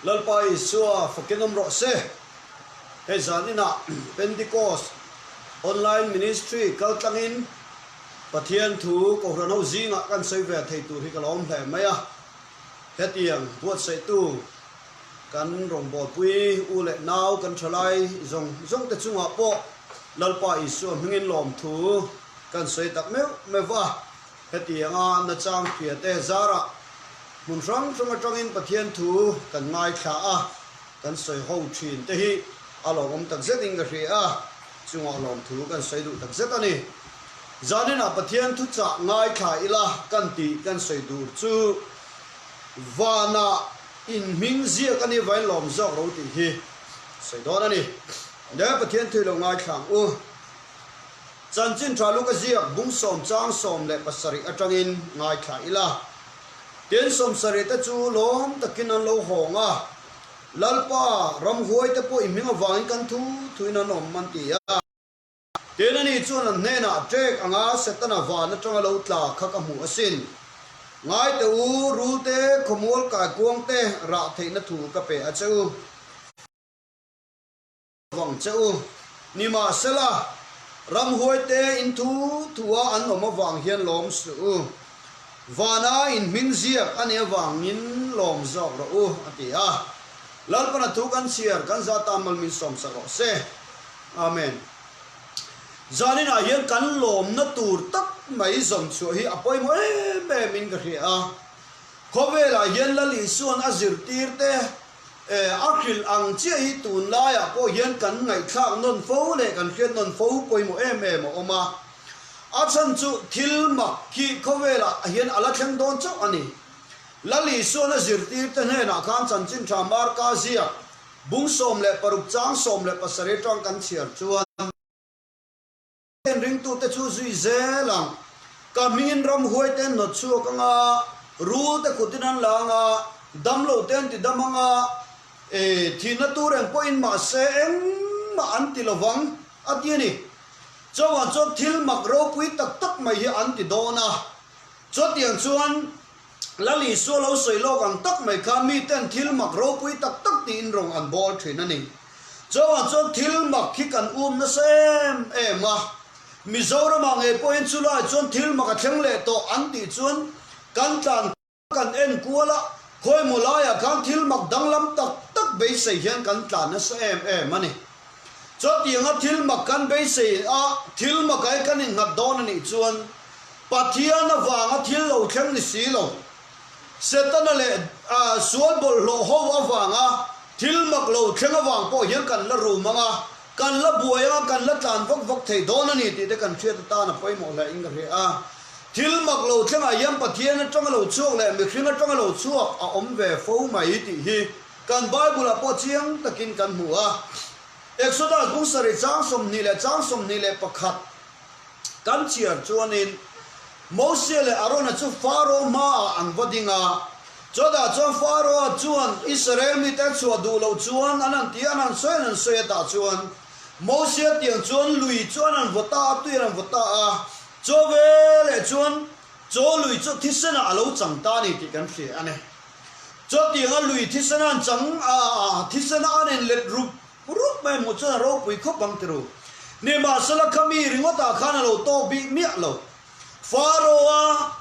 Lalpa Isua fakin awm rawh se. Hei zan inah Pentecost Online Ministry kal tlangin Pathian thu Kohhran ho zingah kan sawi ve thei tur hi ka lawm hle mai a. Hetiang buatsaihtu kan rawngbawlpui u leh nau kan thalai zawng zawng te chungah pawh Lalpa Isua hmingin lawmthu kan sawi tak meuh meuh va. Hetianga nachang hria te zarah hmun hrang hrang atangin Pathian thu kan ngaithla a, kan sawi ho thin te hi a lawmawm tak zetin ka hria a, chungah lawmthu kan sawi duh tak zet a ni. Zaninah Pathian thuchah ngaithla ila kan tih kan sawi tur chu vanah inhming ziak a ni vain lawm zawk ro tih hi sawi dawn a ni. Le Pathian thu i lo ngaithla ang u. Chanchin tha luk a ziak bung sawm chang 17 atangin ngaithla ila. Tin, 70 te chu lawm takin an lo hawng a, Lalpa, ramhuai te pawh i hming avangin kan thu thuin an awm an ti a. Tin, ani chuan an hnenah, Ṭek anga Setana van atanga lo tla kha ka hmuh asin. Ngai teh u, rul te, khawmual kaikuang te rah theihna thu ka pe a che u. Vang che u. Nimahsela, ramhuaite in thu thua an awm avang hian lawm suh u. Vana in hming ziak a nih avangin lawm zawk rawh u, a ti a. Lalpana thu kan chhiar kan za tan mal min sawmsak rawh se. Amen. Zaninah hian kan lawmna tur tak mai zawn chhuah hi a pawimawh em em in ka hria a. Khawvelah hian Lal Isua'n a zirtirte A hrilh ang chiah hi tunlaiah pawh hian kan ngaihthlak nawn fo leh kan hriat nawn fo pawimawh em em a awm a. A chhan chu thil mak khi khawvelah hian a la thleng dawn chauh a ni. Lal Isuan a zirtirte hnenah khan chanchin tha Marka ziak bung 16 chang 17 atang kan chhiar chuan, Ringtute chu zui zel ang. Ka hmingin ramhuai te an hnawt chhuak ang a, rul te kutin an la ang a, damlo te an ti dam ang a, e, thihna tur eng pawhin mahse engmah an ti lovang, a ti a ni. Chauhan chuan thil mak ropui tak tak mai hi an ti dawn a. Chutiang chuan Lal Isua lo sawi lawk ang tak mai kha miten thil mak ropui tak tak tiin rawng an bawl thin a ni. Chauhah chuan thil mak hi kan um nasa em em a, Mizoramah ngei pawhin chulai chuan thil mak a thleng leh tawh an tih chuan kan tlan kan en kual a, khawimaw laiah khan thil mak danglam tak tak beisei hian kan tlan nasa em em a ni. Chutianga thil mak kan beisei a, thil mak ai kan innghat dawn a nih chuan Pathian avanga thil lo thleng ni si lo. Setana leh sual bawlhhlawh ho avanga thil mak lo thleng avang pawh hian kan la rum ang a, kan la buai ang a, kan la tlan vak vak thei dawn a ni tih te kan hriat atan a pawimawh hle in ka hria a. Thil mak lo thlengah hian Pathian atanga lo chhuak leh mihring atanga lo chhuak a awm ve fo mai tih hi kan Bible-ah pawh chiang takin kan hmu a. Exodus bung sarih chang 20 leh chang 21. Kan chhiar chuanin Mosia leh Arona chu Faro hmaah an va ding a. Chutah chuan Faro-a chuan Israel mite a chhuah duh loh chuan an han ti a, an han sawi an han sawi a tah chuan Mosia tiang chuan lui chu an han vaw ta a, tui an han vaw ta a. Chaw veleh chuan chaw lui chu thisenah a lo chang ta a ni tih kan hria a ni. Chutianga lui thisena an chang a, thisena an inlet rup Rup mai hmuh chuan a ropui khawp ang tiru. Nimahsela kha mi ringawtah khan a lo tawk bik miah lo. Faro-a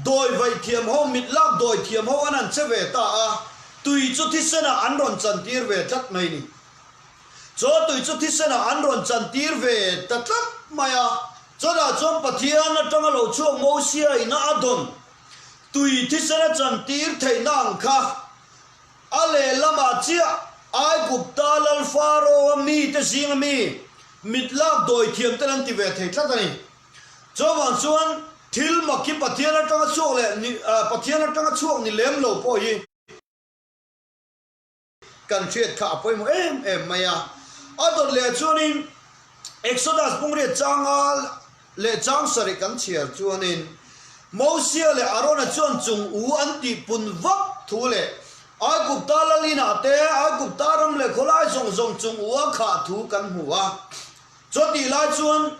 dawi vaih thiam ho, mit lak dawi thiam ho an han che ve ta a, tui chu thisenah an rawn chantir ve tlat mai ni. Chaw tui chu thisenah an rawn chantir ve ta tlat mai a, chutah chuan Pathian atanga lo chhuak Mosia ina a dawn tui thisena chantir theihna ang kha A lehlamah chiah Aigupta lal Faro-a mite zinga mi mit lak dawi thiam ten an ti ve thei tlat a ni. Chuvang chuan thil mak hi Pathian atanga chhuak leh ni Pathian atanga chhuak ni lem lo pawh hi kan hriat kha a pawimawh em em mai a. A dawt leh chuanin Exodus bungriat changa leh chang sarih kan chhiar chuanin Mosia leh Arona chuan chung u an tih pun vak thu leh Aigupta lal inah te Aigupta ram leh khawlai zawng zawng chung u a khah thu kan hmu a. Chutih lai chuan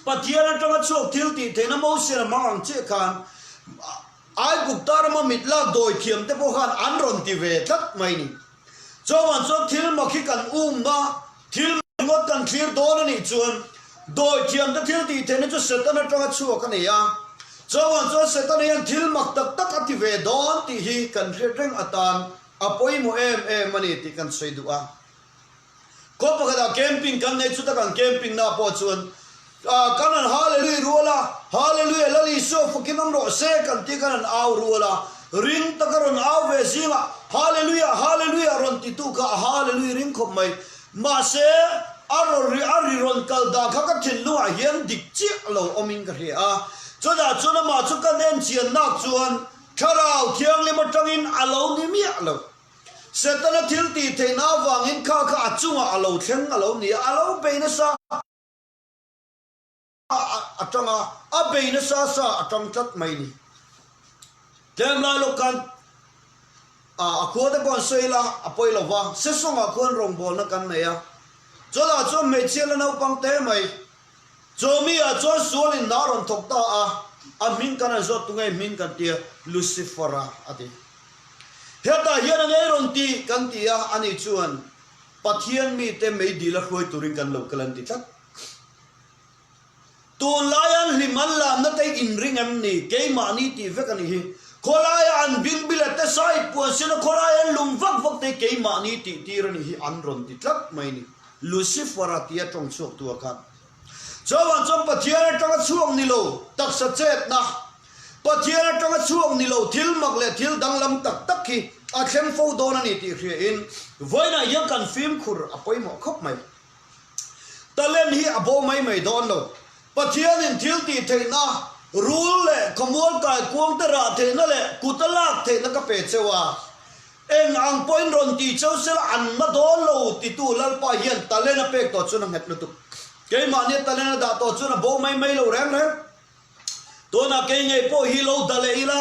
Pathian atanga chhuak thil tih theihna Mosian a hmang ang chiah khan. Aigupta rama mit lak dawi thiam te pawh khan an rawn ti ve tlat mai ni. Chuvang chuan thil mak hi kan umna thil ringawt kan thlir dawn a nih chuan dawi thiam te thil tih theihna chu Satan atanga chhuak a ni a. Chuvang chuan Satan hian thil mak tak tak a ti ve dawn tih hi kan hriat reng atan a pawimawh em em a ni tih kan sawi duh a. Khaw pakhatah camping kan nei chuta kan camping na pawh chuan kan han Hallelui rual a, Hallelujah Lal Isua fakin awm rawh se kan tih kan han au rual a, ring taka rawn au ve zingah Hallelujah Hallelujah rawn titu kha a Hallelui ring khawp mai. Mahse a rawn ri a ri rawn kal dan kha ka thinlungah hian dik chiah lo awmin ka hria a, chutah chuan amah chu kan en chian nak chuan Thlarau Thianghlim atangin a lo ni miah lo. Setana thil tih theihna avangin kha kha a chungah a lo thleng a lo ni a, a lo bei nasa a tang a, a bei nasa sa a tang tlat mai ni. Tlem lai lawk khan a khua te pawh an sawi ila a pawi lo va, Sesawngah khuan rawngbawlna kan nei a, chawlhah chuan hmeichhia la naupang te mai Chawmi-ah chuan sualin hna a rawn thawk ta a, a hming kan han zawt tunge hming kan tia, Lucifer-a a ti. Hetah hian a ngei rawn ti kan ti a, ani chuan Pathian mite meidil a hruai turin kan lo kal an ti tlat. Tunlaia an hlim an lamna te inring em ni? Keimahni tih vek a nih hi. Khawlaia an bingbilet te sai puan sina khawlaia an lum vak vak te hi keimahni tih tir a nih hi an rawn ti tlat mai ni. Lucifer-a tia tawng chhuak tu a khan. Chuvang chuan Pathian atanga chhuak ni lo taksa chetna, Pathian atanga chhuak ni lo thil mak leh thil danglam tak tak hi a thleng fo dawn a ni tih hriain vawiinah hian kan fimkhur a pawimawh khawp mai. Talent hi a bo mai mai dawn lo. Pathianin thil tih theihna, rul leh khawmual kaikuangte rah theihna leh kut a lak theihna ka pe cheu a. Eng ang pawhin rawn ti cheu sela an na dawn lo titu Lalpa hian talent a pek tawh chuan a nghet lutuk. Keimahnia talent a dah tawh chuan a bo mai mai lo reng reng. Tunah kei ngei pawh hi lo dah leh ila,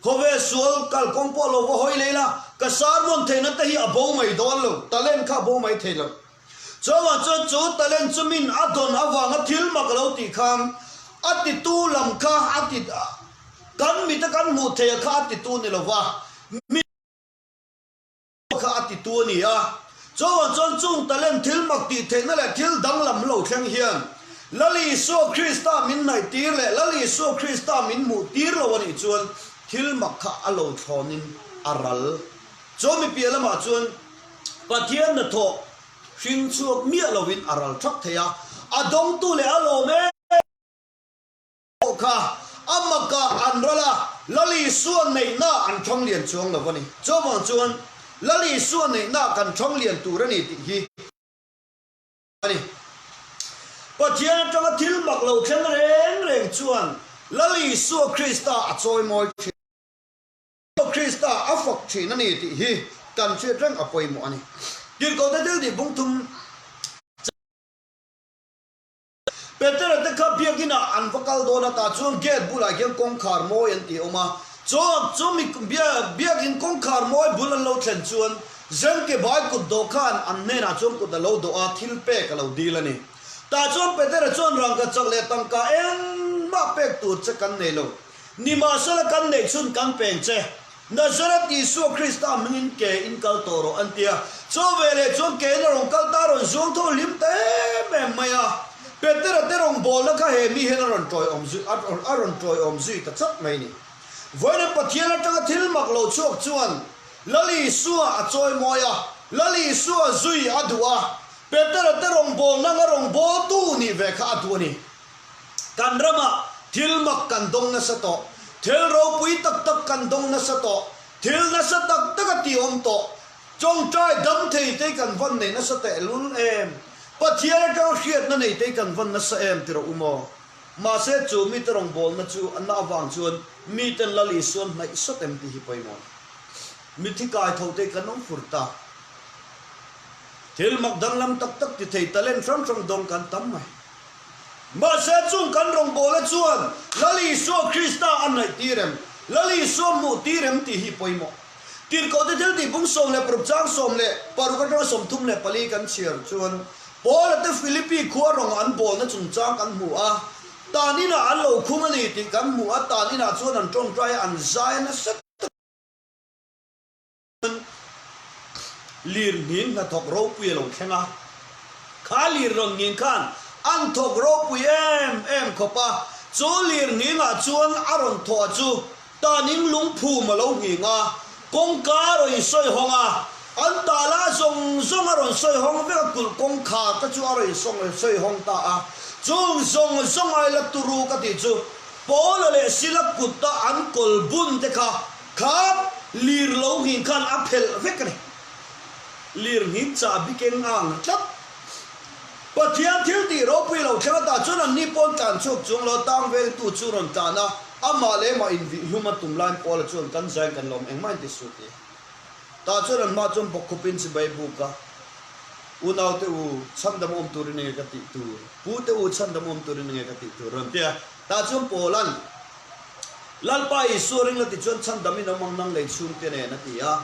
khawvel sual kalkawng pawh lo va hawi leh ila, ka sermon theihna te hi a bo mai dawn lo, talent kha a bo mai thei lo. Chuvang chuan chu talent chu min a dawn avanga thil mak a lo tih khan a titu lam kha a ti kan mita kan hmuh theih a kha a titu ni lova, mi kha a titu a ni a. Chuvang chuan chung talent thil mak tih theihna leh thil danglam lo thleng hian Lal Isua Krista min hnaihtir leh Lal Isua Krista min hmuh tir lo a nih chuan thil mak kha a lo thlawnin a ral. Chu mi piah lamah chuan Pathian hnathawh hring chhuak miah lovin a ral thak thei a, a dawngtu leh a lawm em pawh kha a makah an ral a, Lal Isua neihna an thang lian chuang lo a ni. Chuvang chuan Lal Isua neihna kan thang lian tur a ni tih hi a ni. Pathian atanga thil mak lo thleng reng reng chuan Lal Isua Krista a chawimawi thin. Krista a fak thin a ni tih hi kan hriat reng a pawimawh a ni. Tirhkohte thil tih bung thum Petera te kha biakinah an va kal dawn a, tah chuan gate bulah hian kawngkhar mawi an tih a awm a. Chu chu mi biakin kawngkhar mawi bul an lo thlen chuan Zengke bai kut dawh khan an hnenah chuan kut a lo dawh a, thil pek a lo dil a ni. Tah chuan Petera chuan rangkachak leh tangka engmah pek tur che kan nei lo. Nimahsela kan neih chhun kan peng che, Nazareth Isua Krista hmingin ke in kal tawh rawh an ti a. Chu veleh chuan ke in a rawn kal ta a rawn zuang tho hlim ta em em mai a. Petera te rawngbawlna kha he mi hian a rawn tawiawm zui a rawn tawiawm zui ta chat mai ni. Vawiin Pathian atanga thil mak lo chhuak chuan Lal Isua a chawimawi a, Lal Isua zui a duh a, Petera te rawngbawlna anga rawngbawltu nih ve kha a duh a ni. Kan ramah thil mak kan dawng nasa tawh, thil ropui tak tak kan dawng nasa tawh, thil nasa tak tak a ti awm tawh. Tawngtai dam thei te kan van nei nasa tehlul em? Pathian atanga hriatna nei te kan van nasa em ti rawh u maw? Mahse chu mite rawngbawlna chu a na avang chuan miten Lal Isuan hnaih sawt em tih hi pawimawh. Mithi kai tho te kan awm fur ta. Thil mak danglam tak tak ti thei talent hrang hrang dawng kan tam mai. Mahse chung kan rawngbawla chuan Lal Isua Krista a hnaih tir em? Lal Isua hmuh tir em tih hi pawimawh. Tirhkohte thil tih bung 16 chang 16 atanga 34 kan chhiar chuan Paula te Philippi khua rawng an bawlna chungchang kan hmu a. Tan inah an lo khung a ni tih kan hmu a, tan inah chuan an tawngtai a, an zai a nasa takin lir nghing hnathawk ropui a lo thleng a. Kha lir rawn nghing khan an thawk ropui em em khawp a, chu lir nghingah chuan a rawn thawh a chu Taning lungphum a lo nghing a, kawngka a rawn insawi hawng a, an tala zawng zawng a rawn sawi hawng vek a, kulh kawngkhar te chu a rawn insawi hawng ta a. Chung zawng zawng ai la turu ka tih chu Paula leh Sila kuta an kawl bun te kha kha lir lo nghing khan a phelh vek a ni. Lir nghing chahbi keng a ang tlat. Pathian thil tih ropui lo thleng ata chuan anni pawn tlan chhuak chung lo tang vengtu chu rawn tlan a, amah leh mah invih hlum a tum laiin Paula chuan kan zain kan lawm engmah in ti suh ti. Tah chuan an hma chuan bawkkhupin chibai buk a, Unaute u, chhandam awm turin enge ka tih tur? Pute u, chhandam awm turin enge ka tih tur? rawn ti a. Tah chuan Paula'n, Lalpa Isua ring la ti chuan chhandam in awm ang nang lei chhungte nen a ti a.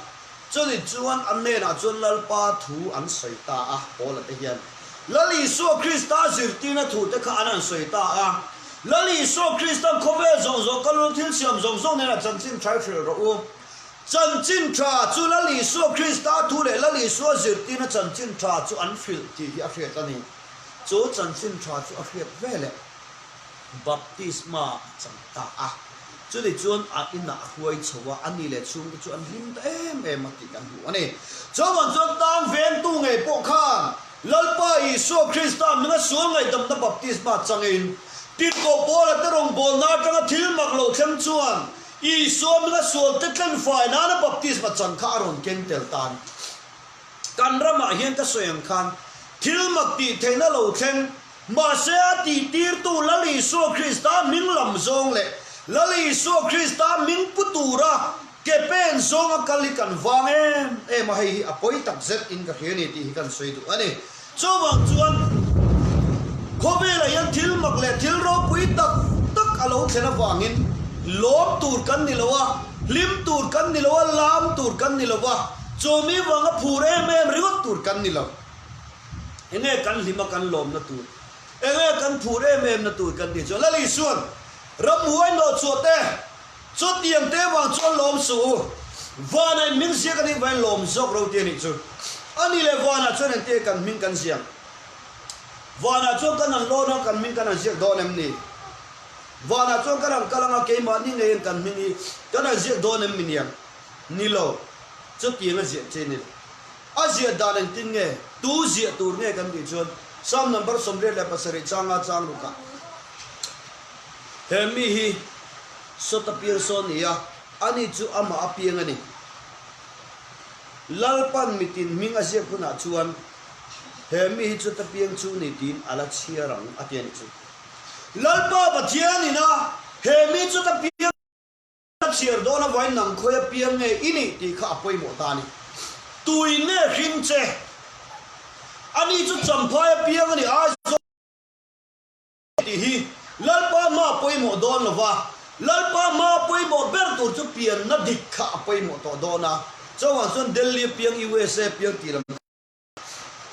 Chuni chuan a hnenah chuan Lalpa thu an sawi ta a, Paula te hian Lal Isua Krista zirtirna thu te kha an han sawi ta a. Lal Isua Kristan khawvel zawng zawng ka lung thil siam zawng zawng hnenah chanchin tha i hrilh rawh u. Chanchin tha chu Lal Isua Krista thu leh Lal Isua zirtirna chanchin tha chu an hrilh tih hi a hriat a ni. Chu chanchin tha chu a hriat veleh. Baptisma a chang ta a, chuni chuan a inah a hruai chho a, a ni leh chhungte chu an hlim ta em em a tih kan hmu a ni. Chuvang chuan tang vengtu ngei pawh khan Lalpa Isua Krista hminga sual ngaihdamna baptisma changin Tirhkoh Paula te rawngbawlna atanga thil mak lo thleng chuan Isua hminga sualte tlenfai nana baptisma chang kha a rawn keng tel ta a ni. Kan ramah hian ka sawi ang khan thil mak tih theihna lo thleng Mahse a tihtirtu Lal Isua Krista hming lam zawng leh Lal Isua Krista hming pu tura ke pen zawnga kal hi kan vang em em a, hei hi a pawi tak zet in ka hria a ni tih hi kan sawi duh a ni. Chuvang chuan khawvelah hian thil mak leh thil ropui tak tak a lo thlen avangin lawm tur kan ni lo a, hlim tur kan ni lo a, lam tur kan ni lo a, chumi vanga phur em em ringawt tur kan ni lo. Enge kan hlim a kan lawmna tur? Enge kan phur em em na tur kan tih chuan Lal Isuan ramhuai hnawh chhuah te, chutiang te vang chuan lawm suh u. Vanah in hming ziak a nih vangin lawm zawk ro ti a nih chu. A nih leh vanah chuan engtin kan hming kan ziak? Vanah chuan kan han lawn a, kan hming kan han ziak dawn em ni? Vanah chuan kan han kal anga keimahni ngeiin kan hming hi kan han ziak dawn em mi niang? Ni lo, chutiang a ziah che ni lo. A ziah dan engtin nge? Tu ziah tur nge kan tih chuan Psalm number 87 changa chang rukah he mi hi Sawta piang sawn ni a, ani chu amah a piang a ni. Lalpan mitin hming a ziak hunah chuan he mi hi chuta piang chu ni tiin a la chhiar ang a ti a nih chu. Lalpa Pathianin a he mi chuta piang A chhiar dawn avain nang khawi apiang nge i nih tih kha a pawimawh ta a ni. Tui nge hring che? Ani chu champhai apiang a ni Aizawl tih hi Lalpa hma a pawimawh dawn lo va, Lalpa hma a pawimawh ber tur chu pianna dik kha a pawimawh tawh dawn a. Chuvang chuan Delhi apiang, USA apiang tih lam kha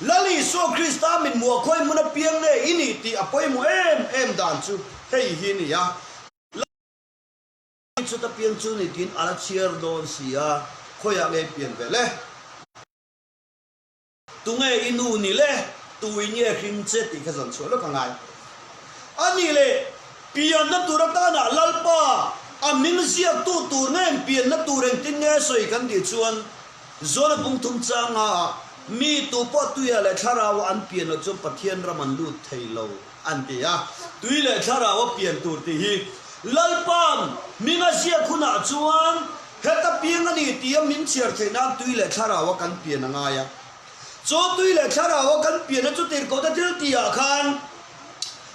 Lal Isua Krista min hmuh a khawi hmun apiang nge i nih tih a pawimawh em em dan chu hei hi a ni a. Chuta piang chu ni tiin a la chhiar dawn si a, khawiah nge pian ve le? Tunge i nu ni le? Tui nge hring che tih kha zawn chhuah lawk a ngai. A nih leh, pianna tur atanah Lalpa a hming ziaktu tur nge pianna tur engtin nge sawi kan tih chuan Zona pungthum changa mi tu pawh tuiah leh thlarauah an pian loh chuan Pathian ram an lut thei lo. An ti a, tui leh thlarau a pian tur tih hi Lalpa'n hming a ziak hunah chuan heta piang a ni tia min chhiar theih nan tui leh thlarau a kan pian a ngai a. Chu tui leh thlarau a kan pianna chu tirhkohte thil tihah khan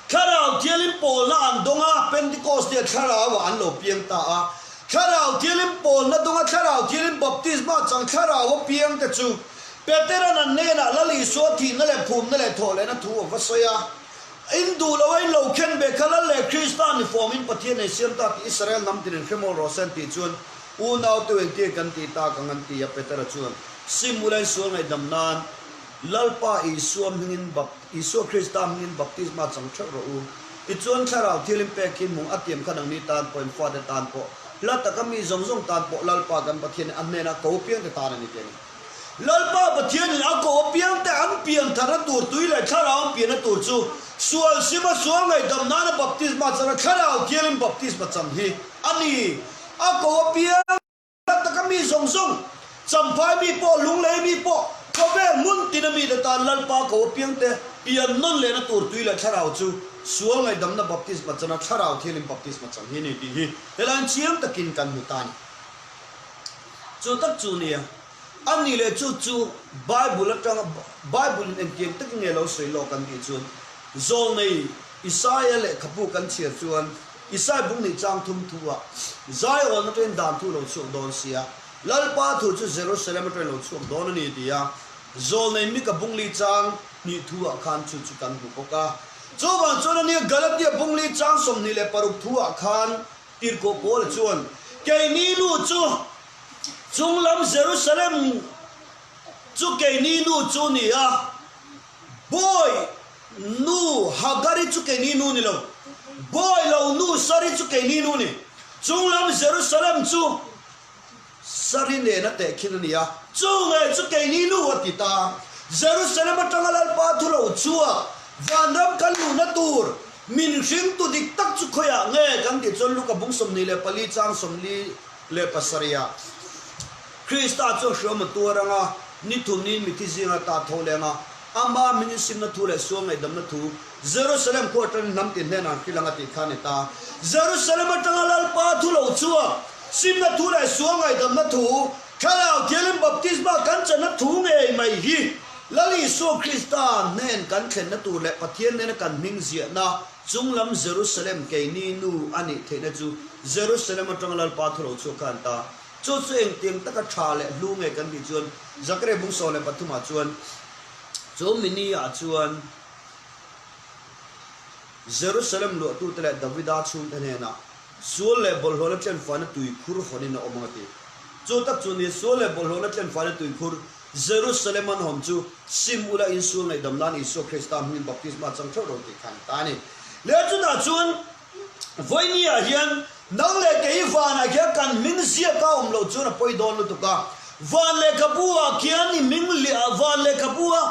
Thlarau Thialim pawlna an dawng a, Pentecost nia thlarauah an lo piang ta a. Thlarau Thialim pawlna dawnga Thlarau Thialim baptisma chang thlarau a piangte chu Petera'n an hnenah Lal Isua thihna leh phumna leh thawhlehna thu a va sawi a, In duh lo a in lo khen ve kha Lal leh Krista ni fawmin Pathian ei siam ta tih Israel hnam tinin hre mawl rawh se an tih chuan unau teu engtin kan tih tak ang an ti a Petera chuan sim ula in sual ngaihdam nan Lalpa Isua hmingin Isua Krista hmingin baptisma chang theuh rawh u. Tichuan Thlarau Thianghlim pek hi hmung a tiam kha nangni tan pawh in fate tan pawh, hla taka mi zawng zawng tan pawh Lalpa kan Pathianin a hnena ko piangte tan a ni tih a ni. Lalpa Pathianin a ko apiangte an pian tharna tur tui leh Thlarau an pianna tur chu sual sima sual ngaihdam nana baptisma chana Thlarau Thianghlim baptisma chang hi a ni. A ko apiang. Tak taka mi zawng zawng, Champhai mi pawh, Lunglei mi pawh, khawvel hmun tina mite tan Lalpa ko apiangte pian nawn lehna tur tui leh thlarau chu sual ngaihdamna baptisma chana thlarau thianin baptisma chang hi a ni tih hi helaiin chiang takin kan hmu ta a ni. Chu tak chu nia, a ni leh chu chu Bible atanga Bible-in engtiang takin nge lo sawi lawk an tih chuan Zawlnei Isaia lehkhabu kan chhiar chuan Isai bung nih chang thum thu ah Zion atangin dan thu lo chhuak dawn sia, Lalpa thu chu Jerusalem atangin lo chhuak dawn a ni ti a, Zawlnei Mika bung li chang hnih thu ah khan chu chu kan hmu bawk a. Chuvang chuan ania Galatia bung li chang 26 thu ah khan Tirhkoh Paula chuan, Keini nu chu chunglam Jerusalem chu keini nu chu ni a, Bawi nu Hagari chu keini nu ni lo, bawi lo nu Sari chu keini nu ni. Chunglam Jerusalem chu Sari nena tehkhin a ni a, chu nge chu keini nu a ti ta. Jerusalem atanga Lalpa thu lo chhuak, vanram kan luhna tur min hringtu dik tak chu khawiah nge kan tih chuan Luka bung 24 chang 47 ah Krista chuan hriawm a tuar anga ni thumni mithi zinga ta tho leng a, Ama hmingin simna thu leh sual ngaihdamna thu Jerusalem khua atangin hnam tin hnenah an hrilh ang a tih kha a ni ta. Jerusalem atanga Lalpa thu lo chhuak, simna thu leh sual ngaihdamna thu, Thlarau Thianghlim baptisma kan channa thu ngei mai hi Lal Isua Krista hnen kan thlenna tur leh Pathian nena kan hming ziahna chunglam Jerusalem keini nu a nih theihna chu Jerusalem atanga Lalpa thu lo chhuak kha a ni ta. Chu chu engtiang taka tha leh hlu nge kan tih chuan Zakaria bung 13 ah chuan chu mini ah chuan Jerusalem luahtute leh Davida chhungte hnenah sual leh bawlhhlawhna tlenfaina tuikhur hawnin a awm ang a ti. Chu tak chu ni sual leh bawlhhlawhna tlenfaina tuikhur Jerusalem an hawn chu sim ula insual ngaihdam nan Isua Krista hmingin baptisma chang theuh ro tih kha an ta a ni. Leh chutah chuan Vawinia hian nang leh kei vanah khian kan hming ziak a awm loh chuan a pawi dawn lutuk a. Van lehkhabu ah khian i hming li van lehkhabu a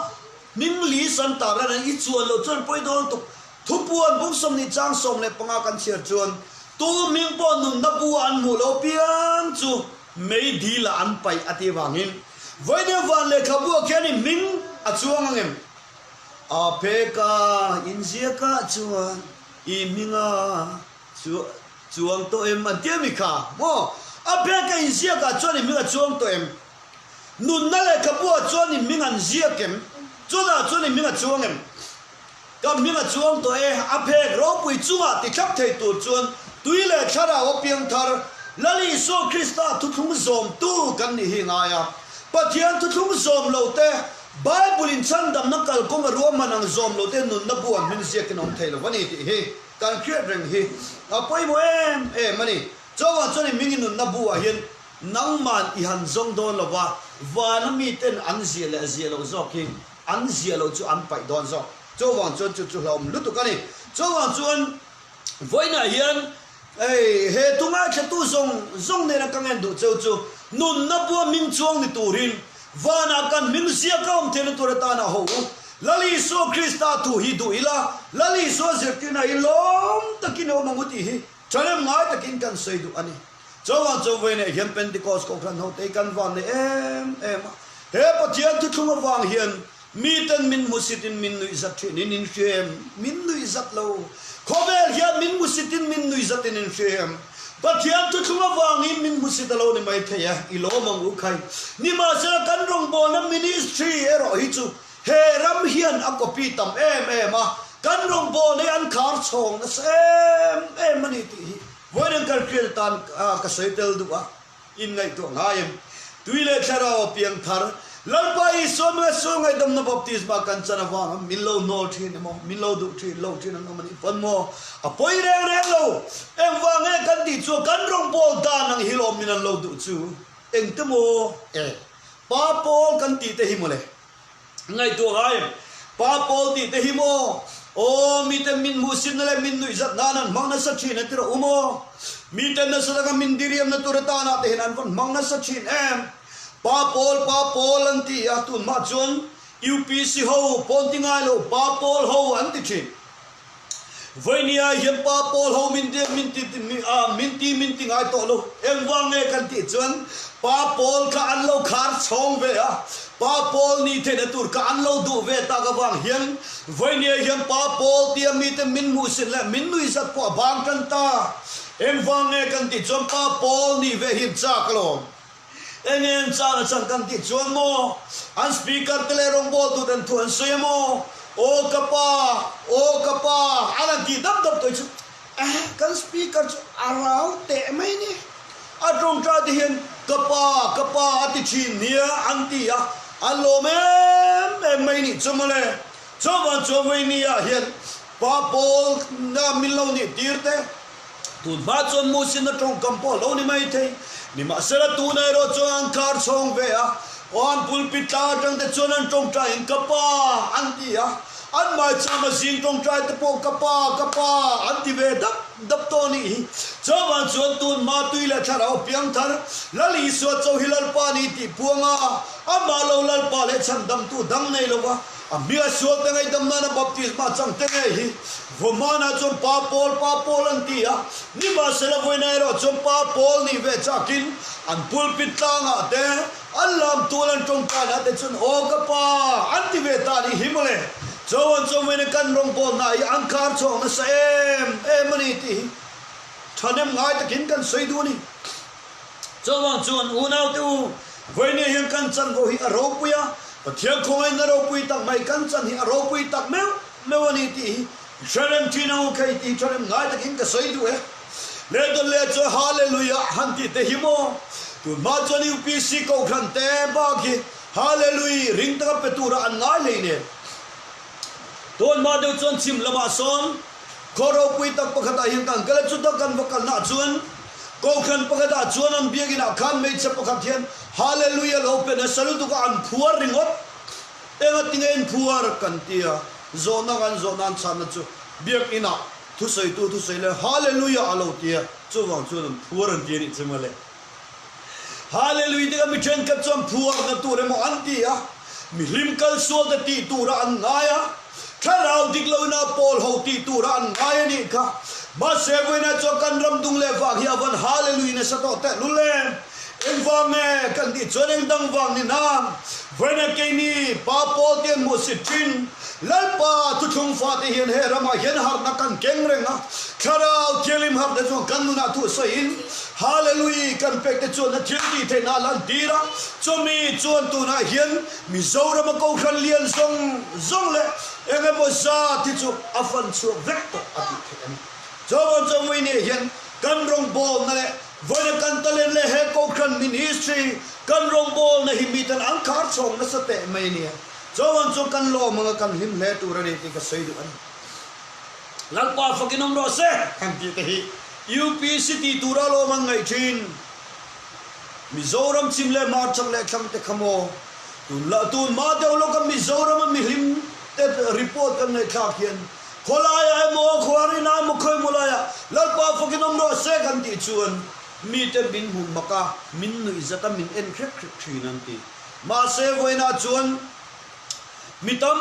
hming li san tak ran i chuan loh chuan a pawi dawn lutuk. Thupuan bung 20 chang 15 kan chhiar chuan tu hming pawh nunna bu ah an hmuh loh piang chu mei dil ah an paih a tih vangin vawinia van lehkhabu ah khian i hming a chuang ang em? A pheka inziakah chuan I hminga chuang tawh em an ti a mi kha maw? A phek a inziak ah chuan i hming a chuang tawh em? Nunna lehkhabu ah chuan i hming an ziak em? Chutah chuan i hming a chuang em? Ka hming a chuang tawh e, a phek ropui chungah ti thlap thei tur chuan tui leh thlarau a piang thar Lal Isua Krista thuthlung zawmtu kan nih hi ngai a. Pathian thuthlung zawm lo te Bible in chhandamna kalkawng a ruahman ang zawm lo te nunna bu an hming ziakin a awm thei lo a ni tih hi kan hriat reng hi a pawimawh em em a ni. Chawngah chuan i hming i nunna bu ah hian nangman i han zawng dawn lo va, vana miten an ziah leh ziah loh zawk hi an ziah loh chu an paih dawn zawk. Chuvang chuan chu chu hlauhawm lutuk a ni. Chuvang chuan Vawiinah hian hei he thu ngaithlatu zawng zawng nena ka ngen duh cheu chu nunna bua hming chuang ni turin vanah kan hming ziak a awm theihna tur atana ho u. Lal Isua Krista thu hi duh ila, Lal Isua zirtirna hi lawm takin i awm ang u tih hi thalem ngai takin kan sawi duh a ni. Chuvang chu vawiinah hian Pentecost Kohhran hote hi kan van nei em em a. He Pathian thuthlung avang hian Miten min hmusitin min nuihzat thin in in hria em? Min nuihzat lo. Khawvel hian min hmusitin min nuihzatin in hria em? Pathian thuthlung avangin min hmusit a lo ni mai thei e, i lawm ang u khai. Nimahsela kan rawngbawlna ministry erawh hi chu he ram hian a copy tam em em a, kan rawngbawlna hi an khar chhawng nasa em em a ni tih hi vawiin kan hriat atan ka sawi tel duh a. Inngaihtuah ngai em? Tui leh Thlarau a piang thar. Lalpa Isua hminga sual ngaihdamna baptisma kan chan avanga min lo hnawl thin emaw, min lo duh thin lo thin an awm a nih pawn maw? A pawi reng reng lo. Engvang nge kan tih chuan kan rawngbâwl dan ang hi lawm min an lo duh chu. Engte maw? E. Pa Paul kan tih te hi mawle. Ngaihtuah ngai em? Pa Paul tih te hi maw? Aw, miten min hmuhsitna leh min nuihzat nan an hmang nasa thin a ti rawh u maw? Miten nasa taka min diriamna tur atana te hian an vawn hmang nasa thin em? Pa Pawl, Pa Pawl an ti a, tunhma chuan UPC ho pawn ti ngai lo, Pa Pawl ho an ti thin. Vawinia hian Pa Pawl ho min ti min ti min ti min ti ngai tawh lo. Engvang nge kan tih chuan Pa Pawl kha an lo khar chhawng ve a, Pa Pawl ni theihna tur kha an lo duh ve tak avang hian Vawinia hian Pa Pawl tia mite min hmuhsit leh min nuihzat pawh a bang tan ta. Engvang nge kan tih chuan Pa Pawl nih ve hi chak alawm. Enge an chang a chang kan tih chuan maw? An speaker te leh rawngbawltu ten thu an sawi a maw? Aw ka pa, aw ka pa, an han tih dap dap tawh hi chu eh kan speaker chu a rau teh mai ni. A tawngtai te hian ka pa, ka pa a ti thin nia an ti a, an lawm em em mai nih chu mawle. Chuvang chuan Vawinia hian pa pawl na min lo nih tir te, Tun hma chuan Musin a tawngkam pawh a lo ni mai thei. Nimahsela tuna erawh chuan an khar chhawng ve a, aw an pulpit tlang atang te chuan an tawngtaiin ka pa an ti a, an maichama zing tawngtai te pawh ka pa, ka pa an ti ve dap dap tawh a nih hi. Chuvang chuan tun hma tui leh thlarau piang thar Lal Isua cho hi Lalpa ni tih puang a, amah lo Lalpa leh chhandamtu dang nei lo va, A hmia sual te ngaihdam nana baptisma chang te ngei hi Vawmana chuan Pa Pawl, Pa Pawl an ti a, nimahsela vawiina erawh chuan Pa Pawl nih ve chakin an pulpit tlangah te, an lam tual an tawngtainah te chuan Aw ka pa an ti ve ta nih hi mawle. Chuan chuan vawiina kan rawngbawlna hi an khar chhuak nasa em em a ni tih hi thahnem ngai takin kan sawi duh a ni. Chuvang chuan unaute u, vawinia hian kan chanvo hi a ropui a, Pathian khawngaihna ropui tak mai kan chan hi a ropui tak meuh meuh a ni tih hi hre reng thin ang u khei tih hi thahnem ngai takin ka sawi duh e. Leh dawn leh chuan Hallelujah han tih te hi maw? Tunhma chuan UPC Kohhran te bak hi Hallelujah ring taka pe tura an ngai hlei nen. Tunhma deuh chuan chhim lamah sawn Khaw ropui tak pakhatah hian kan kal a, chuta kan va kalnaah chuan Kohhran pakhatah chuan an biakinah khan hmeichhe pakhat hian Hallelujah lo pe nasa lutuk a, an phuar ringawt. Engatinge in phuar? kan ti a, zawhna kan zawh nan chhanna chu biakinah thusawitu thusawi leh Hallelujah a lo ti a, chuvang chuan an phuar an ti a nih chu mawle. Hallelujah te kha mi thenkhat chuan phuarna tur emaw an ti a, mihlim kal sual te tih tura an ngai a, thlarau dik lohna pawl ho tih tura an ngai a nih kha. Mahse vawiinah chuan kan ram dung leh vang hi a van Hallelujah nasa tawh tehlul em? Engvang nge kan tih chuan engdang vang ni nan? Vawiinah keini pa pawl te an hmuhsit thin. Lalpa thuthlung fate hian he ramah hian harhna kan keng reng a, Thlarau Thianghlim harhna chuan kan nunah thu sawiin Hallelui kan pek te chuan a thil tih theihna a lantir a, chumi chuan tunah hian Mizorama Kohhran lian zawng zawng leh eng emaw zat hi chu a fan chhuak vek tawh a tih theih a ni. Chuan chawmui nih hian kan rawngbawlna leh vawiina kan talent leh he Kohhran ministry kan rawngbawlna hi miten an khar chhawng nasa teh mai a nia. Chuan chu kan lawm anga kan hlim hle tur a ni tih ka sawi duh a ni. Lalpa fakin awm rawh se kan tih te hi UPC tih tura lawm an ngaih thin. Mizoram chim leh hmar chak leh thlang te kha maw? Tun lah tun hma deuh lawka Mizorama mihlim te report kan ngaihthlak hian khawlaiah emaw khuarin ah emaw khawi maw laiah Lalpa fakin awm rawh se kan tih chuan mite min hmu mak a, min nuihzat a, min en hrek hrek thin an ti. Mahse vawiinah chuan mi tam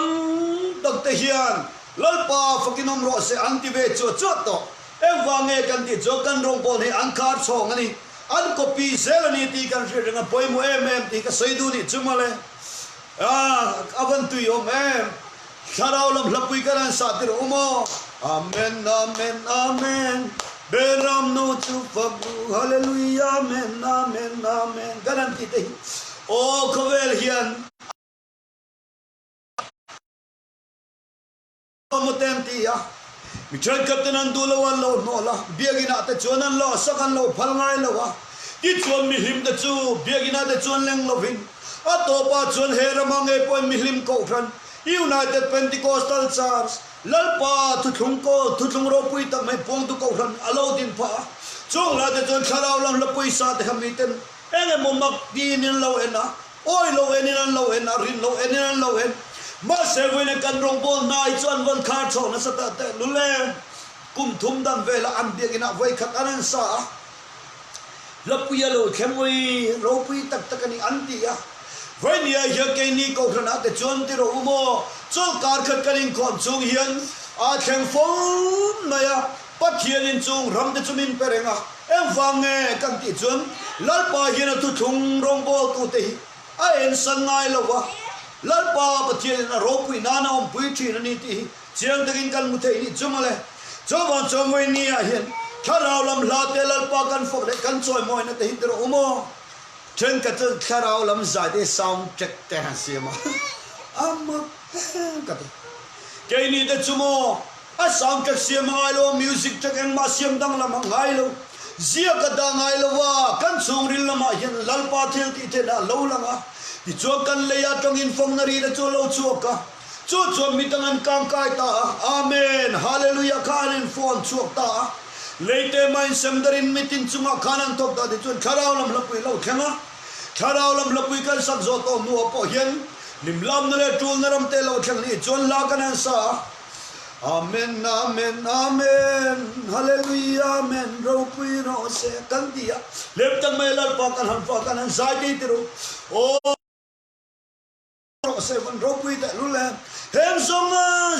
tak te hian Lalpa fakin awm rawh se an ti ve chuah chuah tawh. Engvang nge kan tih chuan kan rawngbâwl hi an khar chhawng a ni, an copy zel a ni tih kan hriat reng a pawimawh em em tih ka sawi duh nih chu mawle. A van tui awm em? Thlarau lam hlapui kan han sah tirh u maw? Amen Amen Amen Beram nu chu fak u Hallelujah Amen Amen Amen kan han tih te hi aw khawvel hian a maw te an ti a, mi thenkhat ten an duh lo an lo hnawh la, biakinn ah te chuan an lo sak an lo phal ngai lo a, tichuan mihlim te chu biakinn ah te chuan leng lovin a tawpah chuan he rama ngei pawhin mihlim kohhran United Pentecostal Church, Lalpa thuthlung ko thuthlung ropui tak mai puangtu kohhran a lo din phah a, chung lai te chuan thlarau lam hla pawisa te kha miten eng emaw mak tiin an lo en a, awi lo enin an lo en a, rin lo enin an lo en. Mahse vawiin kan rawngbawl hna hi chu an vawn khar chho nasa ta tehlul e. Kum thum dang velah an biakinah vawikhat an han sa a, Hlapui a lo thleng ui, ropui tak tak a ni an ti a. Vainia hian keini Kohhranah te chuan ti rawh u maw, chawlhkar khat kan inkhawm chung hian a thleng fo mai a, Pathianin chung ram te chu min pe reng a, engvang nge kan tih chuan Lalpa hian a thuthlung rawngbawltute hi a ensan ngai lo va, Lalpa Pathianin a ropui nan a awmpui thin a ni tih hi Chiang takin kan hmu thei nih chu mawle. Chuvang chuan Vawinia hian thlarau lam hla te Lalpa kan fak leh kan chawimawina te hi ti rawh u maw? Thenkhat chuan thlarau lam zai te sound track te han siam a, a mak em ka ti. Keini te chu maw a sound track siam a ngai lo a, music track engmah siam danglam a ngai lo, ziak a dah ngai lo a, kan chhungril lamah hian Lalpa thil tih theihna a lo lang a, tichuan kan lei atangin fawngna ri te chu a lo chhuak a. Chu chuan mi dang an kang kai ta a, Amen, Hallelujah kha an in phone chhuak ta a. Leite mah in sem darin mitin chungah khan an thawk ta tichuan thlarau lam hlapui lo thleng a. Thlarau lam hlapui kan sak zawh tawh hnuah pawh hian hlimlamna leh tulna ram te lo thleng nih chuan hla kan han sa a. Amen, Amen, Amen, Hallelujah, Amen, ropui rawh se kan ti a. Lem tak mai Lalpa kan han fa kan han zai tei ti ru. Aw. Rawh se van ropui teh lul e. Heng zawng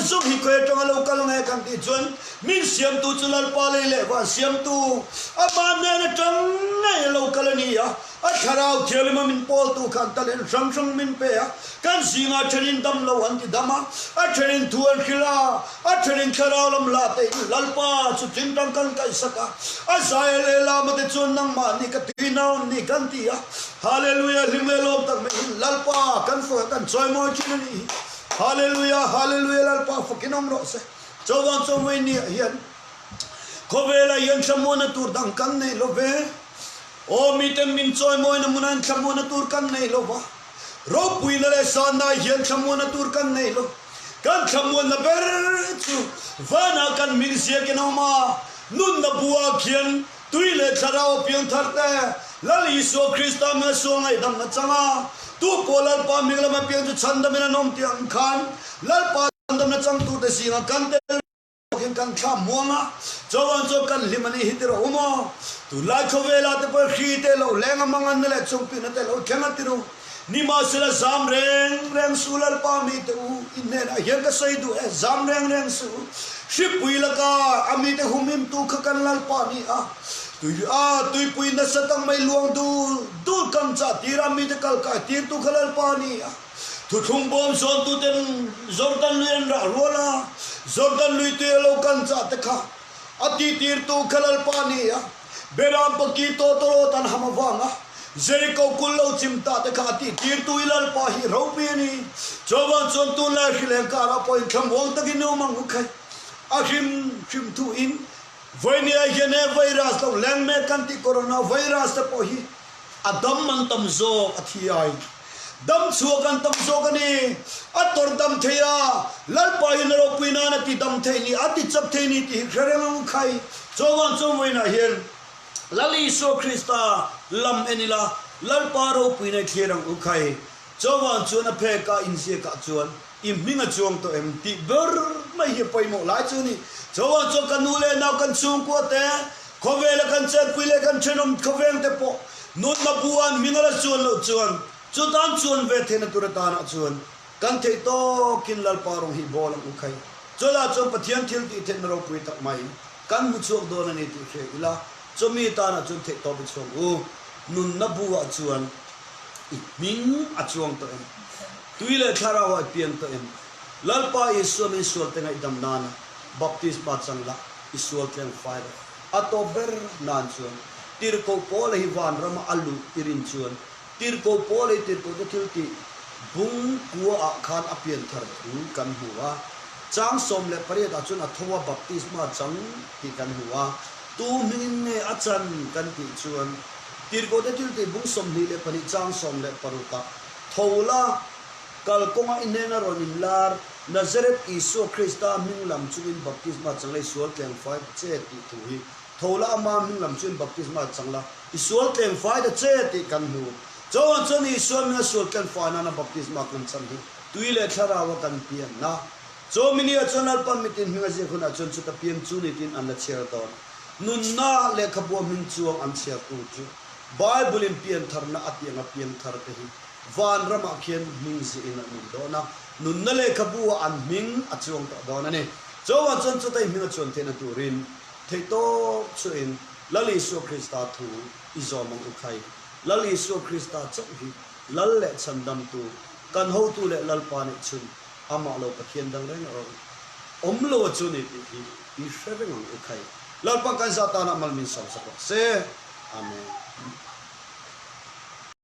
zawng hi khawi atanga lo kal nge kan tih chuan min siamtu chu Lalpa lei leh van siamtu amah hnen atang ngei a lo kal a ni a. A thlarau thianghlim a min pawltu khan talent hrang hrang min pe a. Kan zingah thenin dam lo an ti dam a, a thenin thu an hrilh a, a thenin thlarau lam la te in Lalpa chu tingtang kan kaihsak a. A zai a lehlam te chuan nangmahni ka tui nawn ni kan ti a. Hallelujah hlim leh lawm tak mai in Lalpa kan fak a kan chawimawi thin a nih hi. Hallelujah Hallelujah Lalpa fakin awm rawh se. Chawvang chawmawih ni ah hian khawvelah hian thlamuana tur dang kan nei lo ve. Aw miten min chawimawina hmunah hian thlamuana tur kan nei lo va. Ropuina leh sanna ah hian thlamuana tur kan nei lo. Kan thlamuanna ber chu vanah kan hming ziakin a awm a, nunna buah khian Tui leh Thlarau a piang thar te, Lal Isua Krista hming a sual ngaihdamna chang a, tu pawh Lalpa hming lama piang chu chhandamin an awm tih ang khan Lalpa chhandamna changtute zingah kan tel bawkin kan thlah muang a, chuvang chuan kan hlim a nih hi ti rawh u maw? Tunlai khawvelah te pawh hri te lo leng a manganna leh chungpihna te lo thleng a ti ru. Nimahsela zam reng reng suh Lalpa mite u, i hnenah hian ka sawi duh e, zam reng reng suh u. Hripui laka a mite humhimtu kha kan Lalpa a ni a, tui a tuipui nasa tak mai luang dul dul kam chah tir a mite kal kai tirtu kha Lalpa a ni a. Thuthlung bawm zawntuten Jordan lui an rah rual a, Jordan lui tui a lo kan chah te kha a tihtirtu kha Lalpa a ni a. Beram paki tawtawrawt an ham avanga Jeriko kul lo chim ta te kha a tih tirtu i Lalpa hi ropui a ni. Chuvang chuan tunlai hrileng karah pawhin thlamuang takin i awm ang u khai. A hrim hrim thu in Vainia hian he virus lo leng mek kan tih corona virus te pawh hi a dam an tam zawk a thi ai. Dam chhuak an tam zawk a ni. A tawrh dam thei a, Lalpa hian a ropui nan a ti dam thei ni, a ti chak thei ni tih hi hre reng ang u khai. Chuvang chuan vawiinah hian Lal Isua Krista lam en ila, Lalpa ropuina i thlir ang u khai. Chuvang chuan a phekah inziakah chuan i hming a chuang tawh em tih ber mai hi a pawimawh lai chu a ni. Chuvang chuan ka nu leh nau kan chhungkua te, khawvela kan chenpui leh kan thenawm khawveng te pawh nunna bu an hming a la chuan loh chuan chutan chuan ve theihna tur atanah chuan Kan theih tawkin Lalpa rawng hi bawl ang u khai. Chawlhah chuan Pathian thil tih theihna ropui tak mai kan hmu chhuak dawn a ni tih hria ila, chawmi tanah chuan theih tawp i chhuak u. Nunna bu ah chuan i hming a chuang tawh em? Tui leh thlarau ah i piang tawh em? Lalpa Isua min sualte ngaihdam nana baptisma chang la, i sual tleng fai rawh. A tawp ber nan chuan Tirhkoh Paula hi vanrama a luh i rin chuan Tirhkoh Paul ei tirhkohte thil tih bung kua ah khan a pian thar thu kan hmu a. Chang 18 ah chuan a tho a baptisma chang tih kan hmu a. Tu hmingin nge a chan kan tih chuan Tirhkohte thil tih bung 22 chang 16 ah tho la kalkawnga i hnena rawn inlar Nazareth Isua Krista hming lam chungin baptisma chang la i sual tleng fai ta che tih thu hi tho la ama hming lam chungin baptisma chang la i sual tleng fai ta che tih kan hmu. Chauhan chuan Isua hminga sual tlen fai nana baptisma kan chan hi tui leh thlaraua kan pianna. Chawmini ah chuan Lalpa mitin hminga ziak hunah chuan chuta piang chu ni tiin an la chhiar dawn. Nunna lehkhabua hming chuang an chhiar tur chu Bible in piantharna a tih anga piangthar te hi vanramah khian hming ziahin an awm dawn a, nunna lehkhabu ah an hming a chuang tawh dawn a ni. Chauhan chuan chuta i hming a chuan theihna turin theihtawp chhuahin Lal Isua Krista thu i zawm ang u khai. Lal Isua Krista chauh hi Lal leh Chhandamtu, kan hotu leh Lalpa nih chhun amah lo Pathian dang reng a awm lo a chu ni tih hi i hre reng ang u khai. Lalpa kan zah tanah mal min sawmsak rawh se. Amen.